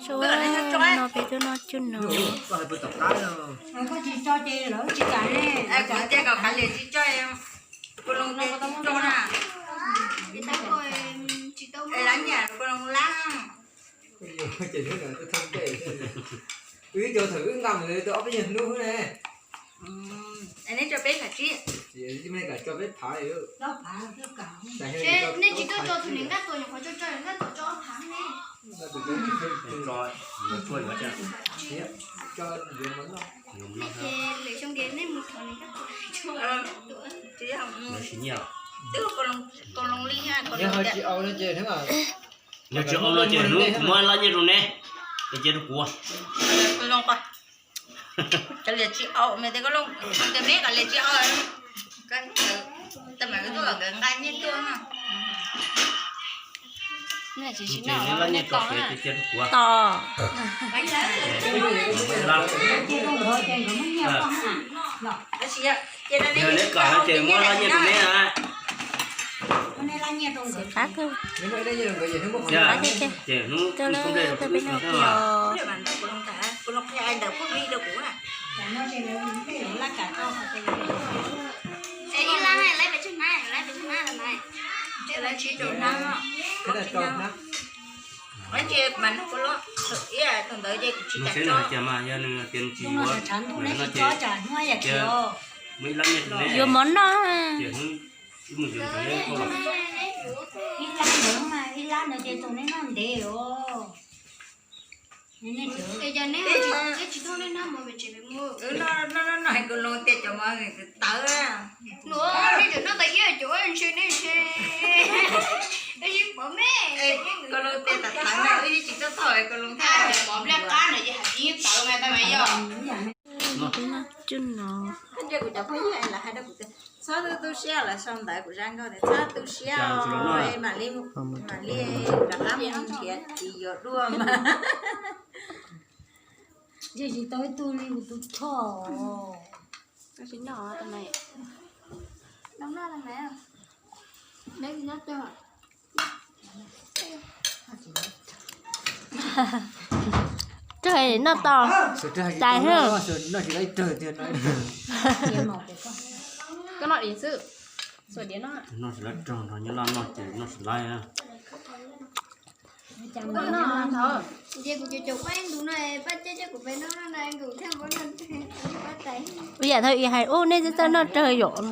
Tso, no peb tuaj noj cuj no. Koj tsis tso ces lawv tsis kam ne. Kuv tias kom kav liam tsis tso, kua loo ces tsis tso na. Lab nyiam kua loo lab. Wb cov thaum wb nqa mus tau ob peb nyuag hnub ne. Neb tso peb phav tsib. Nej tsis tuaj tso tus niam nkaj tuam nyuam qhuav tso tso niam nkaj tuam tso ob phav ne. Tso, tso yuav tso. Tso yuav mov noj. Yuav mov noj. Ces lwm xyoo ces nej mus thov niam nkaj tuam tso. Twb kua loo li ha, kua loo li. Yog tsis au no ces hnub muab lab nyiaj rau neb, es cia rau kuv. Kua loo, cov liam tsis au me te koj loo, tes me kom liam tsis au. Tab mas tuaj nkawd nqa nyiaj tuaj na. Lab nyiaj rau kuv, cia rau kuv. Yog neb kam ces muab lab nyiaj rau neb na. Ces hnub, hnub peb noj tias mus xeeb no cas mas yog nws tias nws tsis yuav, no ces muaj ib lab nyiaj rau neb. Yuav mov noj. Ib lab ntawd mas ib lab ntawd ces tus neb noj ntev os. Noj noj kua loo tias cov mov tawv. Nws, nej tseem noj tau ib cov ntshe nej ntshe. Kua loo tias tawv tawv na, wb tsis tau thov kua loo thiab. Cov mov npliaj qab no ces hais tias tawv mas tau mas yog. Txhob tu siab, lawv sau ntawv kuv zaj nkauj tias txhob tu siab, mam li, mam li rov qab mus nrhiav txiv yuav dua mas. Yog tsis tau ib tug li kuv tus choj. Rag noj tau, tais hwj. Koj noj ib xwb, xuas diav noj. Noj tsis lab rog nrog nyob laj noj ces noj tsis lab. Ces kuv cov caum pab ib ntus no, pab cab cab kuv pem no no na, kuv thiaj muab no pab tais. Ua yam thaum ib hais ub nej txawj noj rag yom.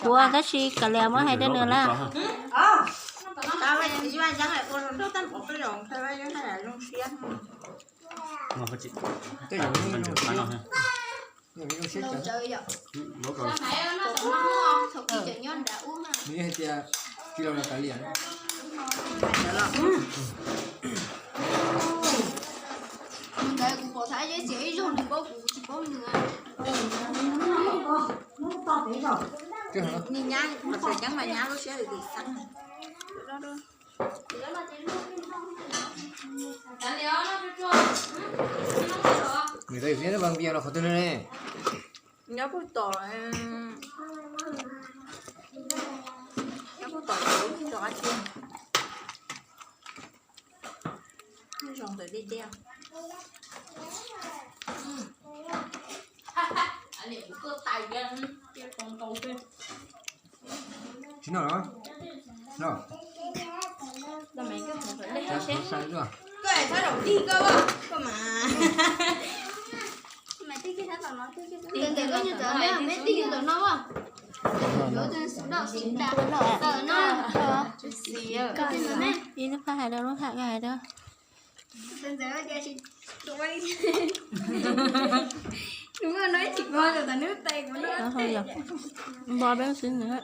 Kuv tab sis kav liam muab hais rau nws lawm. Nws hais tias tsis los kav liam. Ntawd kuv pom thaum ib zej txias ib zaug nws paub kuv tsis paub nws. Nws nyab, qhov tseem ceeb mas nyab lub siab lwm xeeb. Nws tab yus siab vaj npias los qhov twg no ne? Nyob puag tom, nyob puag tom, zoo ntawm dej dej. Tsis noj los? Noj. Koj txhob zaum tig koj, koj mas. Ib lub phaj hais rau lub phaj hais rau. Npog peb xwb ntag.